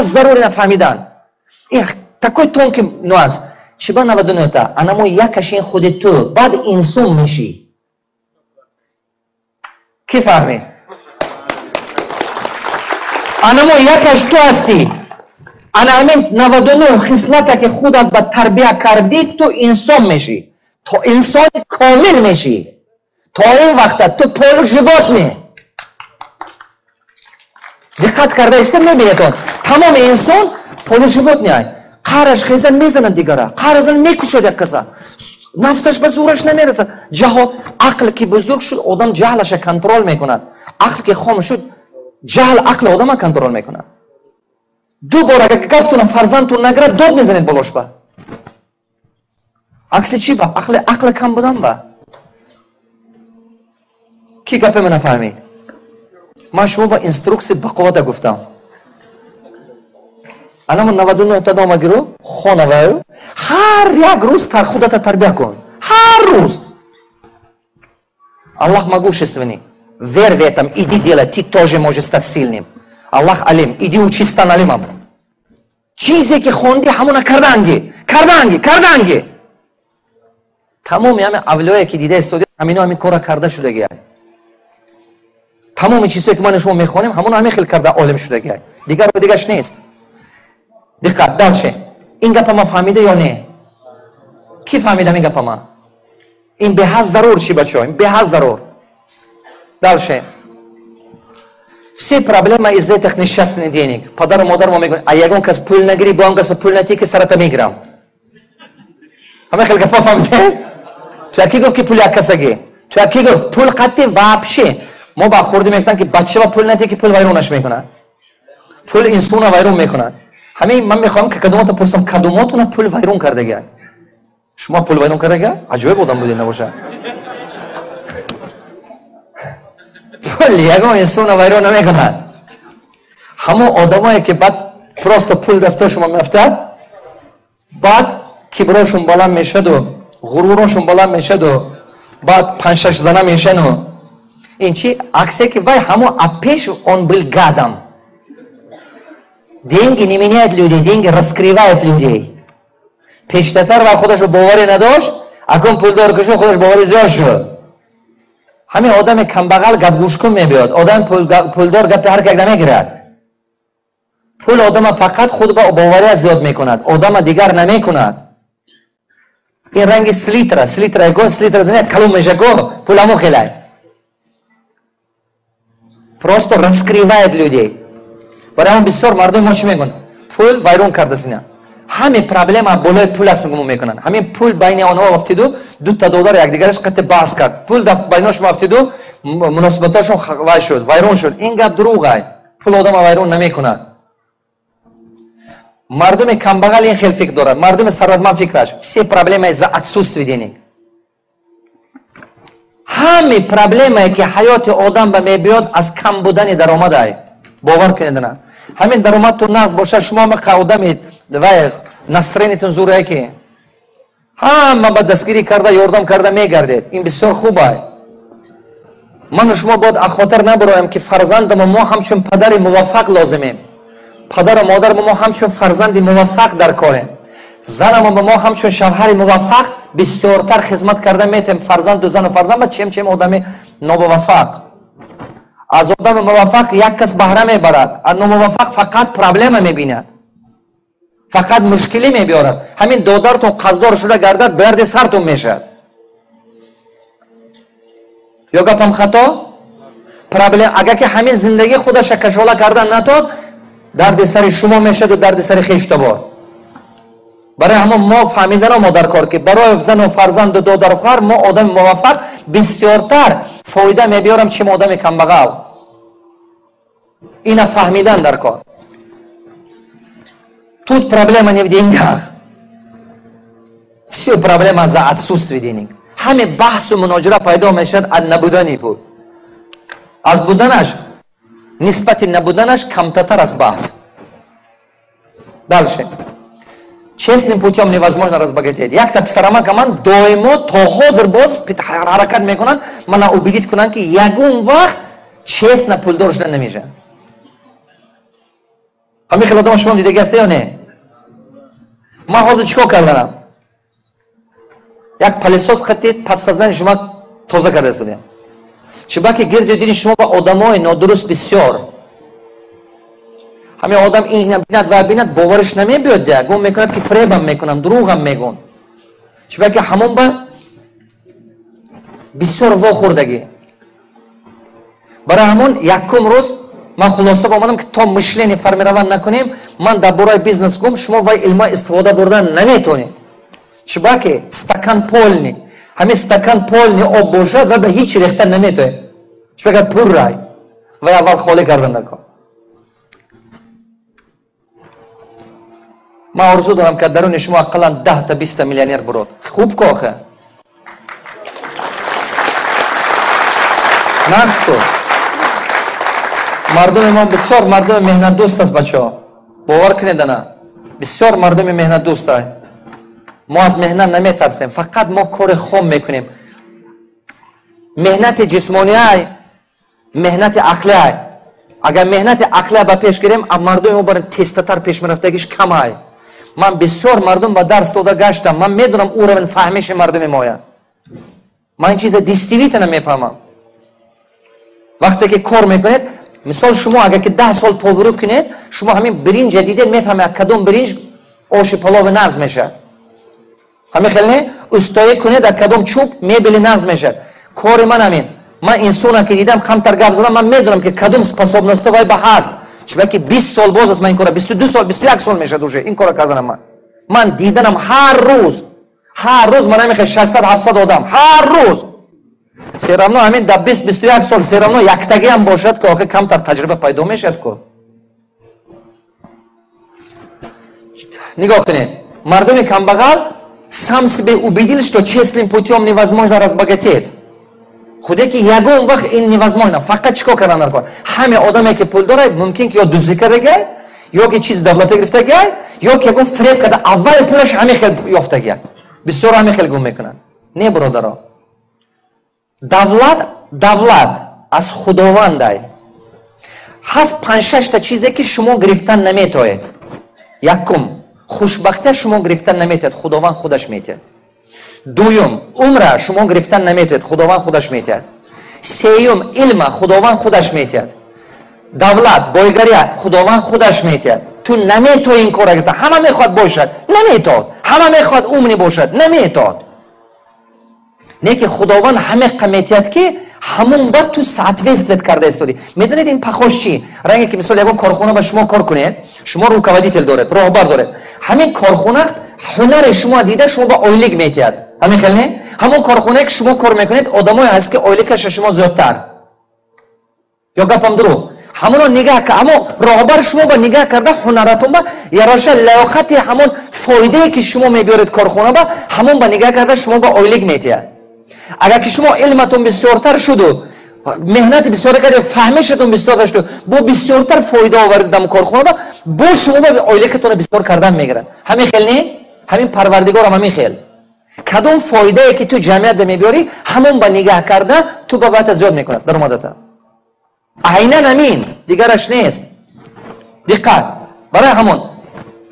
Беҳад зарур ина фаҳмидан. Ин такой тонкий нюанс. Чиба 99 та? Анамо якаш ин худи ту, баъд инсон мешӣ. Кӣ фаҳмид? Анамо якаш ту ҳастӣ. Ана ҳамин 99 хислата, ки худат ба тарбия кардӣ, ту инсон мешӣ, то инсони комил мешӣ. То ин вақта ту полуживотный. Диққат карда иста мебинедон, тамоми инсон полуживотный. Қаҳраш хезан, мезанад дигара, қаҳр зан, мекушад як каса, нафсаш ба зӯраш намерасад. Ҷаҳо ақл ки бузург шуд, одам ҷаҳлаша контроль мекунад. Ақл ки хом шуд, ҷаҳл ақли одама контроль мекунад. Ду бор агар гаптуна фарзандтун нагирад, дод мезанед болошба. Акси чӣ? Ба ақли кам будан. Ба ки гапе мана фаҳмид? Ман шумо ба инструксия бақуввата гуфтам. Анамо 99 та нома гиру, хонаваю ҳар як рӯз худата тарбия кун, ҳар рӯз. Аллах могущественный, верь в этом, иди делай, ты тоже можешь стать сильным. Аллах алим, иди учись, стань алимом. Чизе ки хонди, ҳамона кардаанги, кардаанги, кардаанги. Тамоми ҳами авлиёе ки дида истоди, ҳамино ҳамин кора карда шудагиай. Тамоми чизое ки ман шумо мехонем, ҳамоно ҳамин хел карда олим шудагиай, дигарро дигаш нест. Диққат, дальше. Ин гапа ман фаҳмида ё не? Кӣ фаҳмидам ин гапа ман? Ин беҳад зарур. Чи, бачаҳо, ин беҳад зарур. Дальше. Все проблемы из этих несчастных денег. Падару модар мо мегӯянд: а ягон кас пул нагирӣ, бо он кас пул натӣ, ки сарата мегирам. Ҳама хел гапа фаҳмидем? Ту яки гуфт, ки пул як касагӣ? Ту яки гуфт пул қатти? Вообще мо ба хурдӣ мегуфтанд, ки бачаба пул натӣ, ки пул вайронаш мекунад, пул инсона вайрон мекунад. Ҳамин ман мехоҳам, ки кадомото пурсам: кадомотона пул вайрон кардагия? Шумо пул вайрон кардагия? Аҷоиб одам будед. Набоша, пул ягон инсона вайрон намекунад. Ҳамон одамое ки баъд просто пул дасто шумо меафтад, баъд киброшон баланд мешаду, ғурурошон баланд мешаду, баъд панҷшаш зана мешану ин чи аксе, ки вай ҳамо апеш он был гадом. Деньги не меняют людей, деньги раскрывают людей. Пештатар ва худаш ба боварӣ надошт, акун пулдор ки шуд, худаш боварӣ зиёд шуд. Ҳамин одами камбағал гапгӯшкун мебиёд, одами пулдор гапи ҳар как намегирад. Пул одама фақат худ ба бовария зиёд мекунад, одама дигар намекунад. Ин ранги селитра, селитра го, селитра занед, калон меша го, пул ҳамо хелай, просто раскрывает людей. Барои ҳамон бисёр мардуми мо чӣ мегӯянд? Пул вайрон кардасина. Ҳамин проблема болои пул аст, гумон мекунанд. Ҳамин пул байни онҳо афтиду, дута додар якдигараш қатъи баҳс кард, пул байношон афтиду, муносибаташон вай шуд, вайрон шуд. Ин гап дурӯғай. Пул одама вайрон намекунад. Мардуми камбағал ин хел фикр дорад, мардуми сарватманд фикраш: все проблемы из-за отсутствия денег. Ҳами проблемае, ки ҳаёти одам ба мебиёд, аз кам будани даромадай. Бовар кунед, на ҳамин даромадтон нағз бошад, шумо ҳама одами вай, настроение тон зурае, ки ҳама ба дастгирӣ карда, ёрдам карда мегардед. Ин бисёр хубай. Ману шумо бояд аз хотир набароем, ки фарзандамо мо ҳамчун падари муваффақ лозимем, падару модармо мо ҳамчун фарзанди муваффақ дар корем, занамо ба мо ҳамчун шавҳари муваффақ бисёртар хизмат карда метавем фарзанду зану фарзанд ба чем одами номуваффақ. Аз одами муваффақ як кас баҳра мебарад, аз номуваффақ фақат проблема мебинад, фақат мушкилӣ мебиёрад. Ҳамин додартон қарздор шуда гардад, дарди сартон мешавад. Ё гапам хато? Проблем, агар ки ҳамин зиндагӣ худаша кашола кардан натон, дарди сари шумо мешаду дарди сари хештабор. Барои ҳамон мо фаҳмидаро мо дар кор, ки барои зану фарзанду додару хоҳар мо одами муваффақ бисёртар фоида мебиёрам, чем одами камбағал. Ина фаҳмидан дар кор. Тут проблема не в деньгах, все проблема за отсутствие денег. Ҳаме баҳсу муноҷира пайдо мешавад аз набудани пул. Аз буданаш нисбати набуданаш камтатар аст баҳс. Дальше. Честным путем невозможно разбогатеть. Якта писарамака ман доимо то ҳозир боз ҳаракат мекунанд мана убедить кунанд, ки ягон вақт честно пулдор шуда намешавад. Ҳамин хел одама шумо дидаги ҳаста ё не? Ман ҳозир чӣ кор карданам? Як пылесос хати подсознание шумо тоза карда истодем. Чӣ ки гирди дини шумо ба одамои нодуруст бисёр. Ҳамин одам ин бинад ва бинад, бовариш намебиёд, дя гум мекунад, ки фиребам мекунанд, дурӯғам мегӯн. Чӣ ки ҳамон ба бисёр вохӯрдагӣ. Барои ҳамон якум рӯз ман хулоса омадам, ки то мышление формировать накунем, ман дар бораи бизнес гум, шумо вай илма истифода бурдан наметонед. Чиба ки стакан полный, ҳамин стакан полный об бошад, ва ба ҳеҷ рехта наметоед. Чиба ки пуррай, вай аввал холӣ кардан дар кор. Ман орзу дорам, ки даруни шумо ақаллан 10-та 20-та миллионер бурод. Хуб ко охе? Нағз ку. Мардуми мо бисёр мардуми меҳнатдӯст аст, бачаҳо. Бовар кунед, ана. Бисёр мардуми меҳнатдӯст аст. Мо аз меҳнат наметарсем, фақат мо кори хом мекунем. Меҳнати ҷисмониай, меҳнати ақлиай. Агар меҳнати ақлия ба пеш гирем, а мардуми мо барин тезтатар пеш мерафтагиш камай. Ман бисёр мардум ба дарс дода гаштам, ман медонам уровень фаҳмиши мардуми моя. Ман ин чиза действительно мефаҳмам. Вақте ки кор мекунед, мисол, шумо агар ки 10 сол поварӣ кунед, шумо ҳамин биринҷа дидед, мефаҳмед, кадом биринҷ оши палови нағз мешавад. Ҳамин хел не? Устоӣ кунед, аз кадом чӯб мебели нағз мешавад. Кори ман ҳамин. Ман инсона ки дидам, камтар гап задам, ман медонам, ки кадом способностьо вай ба ҳаст. Чунки 20 сол боз аст ман ин кора, 22 сол, 21 сол мешавад уже ин кора карданам ман. Ман диданам ҳар рӯз, ҳар рӯз ман намехоҳам 600 700 одам, ҳар рӯз. Все равно ҳамин дар 20 21 сол все равно яктагиам бошад, ки охир камтар таҷриба пайдо мешавад ку. Нигоҳ кунед, мардуми камбағал сам себе убедил, что честным путем невозможно разбогатеть. Худе ки ягон вақт ин невозможно. Фақат чӣ кор кардан дар кор? Ҳаме одаме ки пул дорад, мумкин ки ё дуздӣ кардагиай, ё ки чиз давлата гирифтагиай, ё ки ягон фиреб карда, аввали пулаш ҳамин хел ёфтагиай. Бисёр ҳамин хел гум мекунанд. Не, бародаро. Давлат, давлат аз Худовандай. Ҳаст 5-6 та чизе, ки шумо гирифтан наметоед. Якум, хушбахтия шумо гирифтан наметоед, Худованд худаш метиҳад. Дуюм, умра шумо гирифтан наметоед, Худованд худаш метиҳад. Сеюм, илма Худованд худаш метиҳад. Давлат, бойгария Худованд худаш метиҳад. Ту наметои ин кора гирифтан. Ҳама мехоҳад бошад, наметоад. Ҳама мехоҳад умный бошад, наметоад. Не ки Худованд ҳамеқа метиҳад, ки ҳамон ба ту соответствовать карда истодӣ. Медонед, ин похож чӣ? Ранге ки мисол ягон корхона ба шумо кор кунед, шумо руководитель доред, роҳбар доред. Ҳамин корхона ҳунари шумо дида, шумо ба ойлик метиҳад. Ҳамин хел не? Ҳамон корхонае ки шумо кор мекунед, одамое ҳаст, ки ойликаша шумо зиёдтар. Ё гапам дурӯғ? Ҳамоно нигаҳ, ҳамон роҳбар шумо ба нигаҳ карда, ҳунаратон ба яроша, лаёқати, ҳамон фоидае ки шумо мебиёред корхона ба, ҳамон ба нигаҳ карда, шумо ба ойлик метиҳад. Агар ки шумо илматон бисёртар шуду, меҳнати бисёр кардед, фаҳмишатон бисёртар шуду, бо бисёртар фоида овардед дар корхона ба, бо шумо ба ойликатонро бисёр кардан мегирад. Ҳамин хел не? Ҳамин Парвардигорам ҳамин хел. Кадом фоидае ки ту ҷамъият ба мебиёрӣ, ҳамон ба нигаҳ карда, ту ба баъта зиёд мекунад даромадата. Айнан ҳамин, дигараш нест. Диққат. Барои ҳамон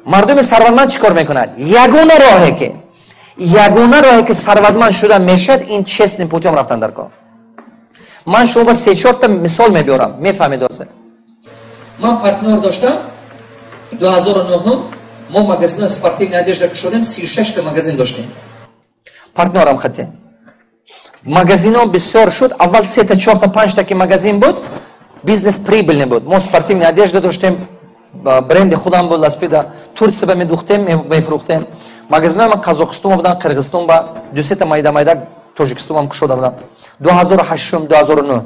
мардуми сарватманд чӣ кор мекунад? Ягона роҳе ки сарватманд шуда мешавад, ин честным путем рафтан дар кор. Ман шумо ба се-чорта мисол мебиёрам, мефаҳмед ҳозир. Ман партнёр доштам, 2009 мо магазини спортивная одежда кушодем, 36 та магазин доштем. Партнёрам хате. Магазино бисёр шуд, аввал сета, чорта, панҷта ки магазин буд, бизнес прибыльный буд. Мо спортивная одежда доштем, бренди худам буд, Ласпида, Турция ба медухтем, мефурӯхтем. Магазинои ман Қазоқистон будам, Қирғизистон ба, ду-сета майда майда Тоҷикистон ҳам кушода будам. 2008, 2009.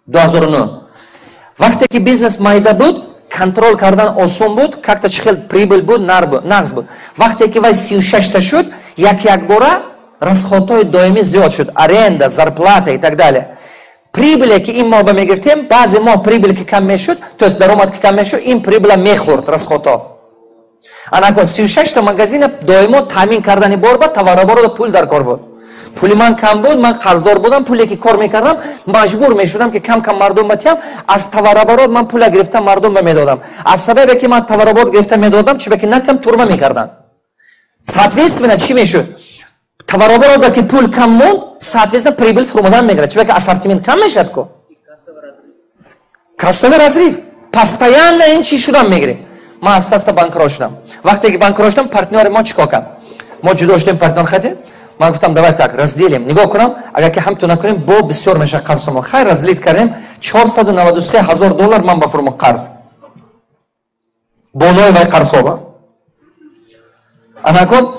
2009. Вақте ки бизнес майда буд, контроль кардан осон буд, как-то чӣ хел прибыль буд, нағз буд. Вақте ки вай 36 та шуд, як якбора расходҳои доимӣ зиёд шуд, аренда, зарплата и так далее. Прибыле ки ин моҳ ба мегирифтем, баъзе моҳ прибыль ки кам мешуд, то есть даромад ки кам мешуд, ин прибыла мехӯрд расходҳо. Анако 36 та магазина доимо таъмин кардани бор ба товароборода пул дар кор буд. Пули ман кам буд, ман қарздор будам, пуле ки кор мекардам, маҷбур мешудам, ки кам кам мардум батиям. Аз товарооборот ман пула гирифта мардум ба медодам. Аз сабабе ки ман товарооборот гирифта медодам, чиба ки натиям, турма мекарданд. Соответственно, чӣ мешуд? Товарооборот ки пул кам монд, соответственно, прибыль фурӯмадан мегирад, чиба ки ассортимент кам мешавад ко. Кассовый разрыв постоянно. Ин чӣ шудам мегирем? Ман аста аста банкрот шудам. Вақте ки банкрот шудам, партнёри мо чӣ кор кард? Мо ҷудо шудем партнёр хати. Ман гуфтам: «Давай так, разделим». Нигоҳ кунам, агар ки ҳамту накунем, бо бисёр меша қарзмо. Хай, разделить кардем. 493 ҳазор доллар ман ба фурмо қарз болои вай қарзҳоба. Анакун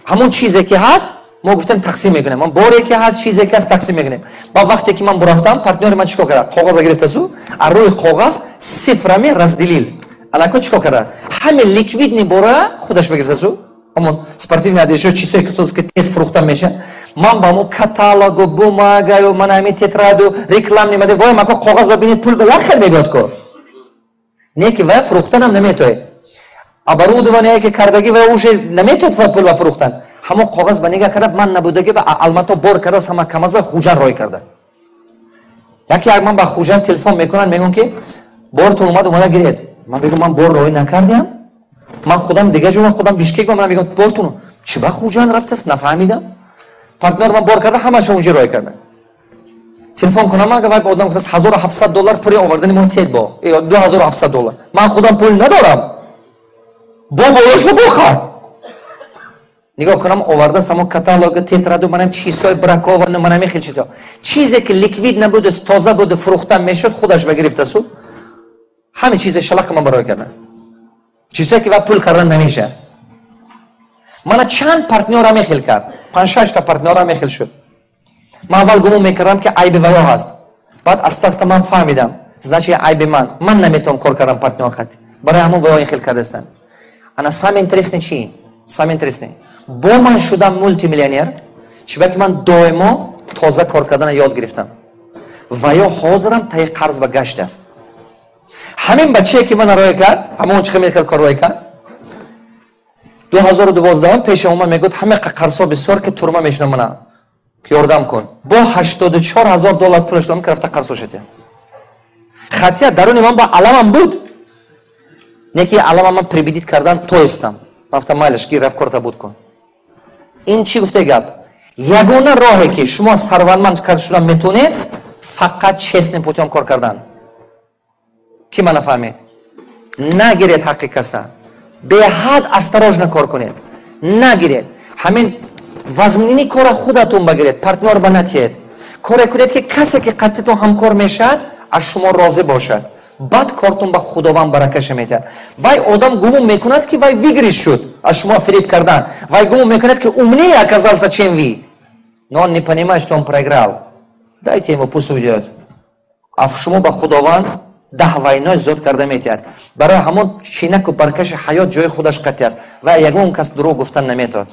ҳамон чизе ки ҳаст, мо гуфтем, тақсим мекунем. Ман боре ки ҳаст, чизе ки ҳаст, тақсим мекунем. Ба вақте ки ман бурафтам, партнёри ман чӣ кор кард? Коғаза гирифтасу аз рӯи коғаз цифрами разделил. Анакун чӣ кор карда? Ҳаме ликвидный бора худаш бигирифтасу, ҳамон спортивный одежда, чизое ки ки тез фурӯхта меша. Ман ба ҳамон каталогу, бумагаю, ман ҳамин тетраду, рекламный материал. Вой, мако коғаз ба бинед, пул ба як хел мебиёд ко. Не ки вай фурӯхтанам наметоед, оборудование ки кардагӣ вай уже наметоед пул ба фурӯхтан. Ҳамон коғаз ба нигаҳ карда, ман набудагӣ ба Алмато бор карда, ҳама КамАЗ ба Хуҷанд рой карда. Яке як ман ба Хуҷанд телефон мекунанд, мегӯям, ки бортон омад, омада гиред. Ман мегӯям: «Ман бор рой накардиам, ман худам дига ҷо, худам Бишкек». Ман мегӯям: «Бортон чӣ ба Хуҷанд рафтааст?» Нафаҳмидам. Партнёр ман бор карда, ҳамаша унҷа рой карда. Телефон кунам, ага вай одам гуфтааст: «1700 доллар пули овардани мо тед, бо 2700 доллар». Ман худам пул надорам, бо болош бо қарз. Нигоҳ кунам, оварда само каталога, тетраду, манам чизҳои бракованный, манам хел чизҳо, чизе ки ликвид набуду, тоза буду, фурӯхта мешуд, худаш ба гирифтасу ҳаме чизе шалақа ман барой кардам, чизҳое ки ва пул кардан намешавад. Мана чанд партнёра мехел кард, панҷшашта партнёра мехел шуд. Ман аввал гумон мекардам, ки айби ваё ҳаст. Баъд аста аста ман фаҳмидам, значит, айби ман, ман наметавонам кор кардан партнёр хати, барои ҳамон ваё ин хел кардастанд. Ана самое интересное чи? Самое интересное, бо ман шудам мултимиллионер, чиба ки ман доимо тоза кор кардана ёд гирифтам. Ва ё ҳозирам таи қарз ба гашт аст. Ҳамин бачае ки мана рое кард, ҳамон чи хел кор рое кард, 2012 пеша омад, мегӯяд: «Ҳама қарзҳо бисёр, ки турма мешинам, мана ёрдам кун». Бо 84 ҳазор доллар пулаш дом ки рафта қарзҳо шудя. Хатия даруни ман ба аламам буд, не ки алама ман победить кардан тоистам. Ман гуфтам: «Майлаш, ки рафт, корта буд кун». Ин чӣ гуфте гап? Ягона роҳе ки шумо сарватманд шуда метавонед, фақат честным путём кор кардан. Ки мана фаҳмед? Нагиред ҳаққи каса, беҳад осторожно кор кунед, нагиред. Ҳамин вазминини кора худатон багиред, партнёр ба натиҳед. Коре кунед, ки касе ки қаттитон ҳамкор мешавад, аз шумо розӣ бошад. Баъд кортон ба Худованд баракаша метиҳад. Вай одам гумон мекунад, ки вай выигрыш шуд аз шумо фириб кардан. Вай гумон мекунад, ки умнее оказался, чем вы, но он не понимает, что он проиграл. Дайте ему, пусть уйдет. А шумо ба Худованд 10 вайной зиёд карда метиҳад. Барои ҳамон чинаку баркаши ҳаёт ҷои худаш қатъи аст ва ягон кас дурӯғ гуфтан наметавад.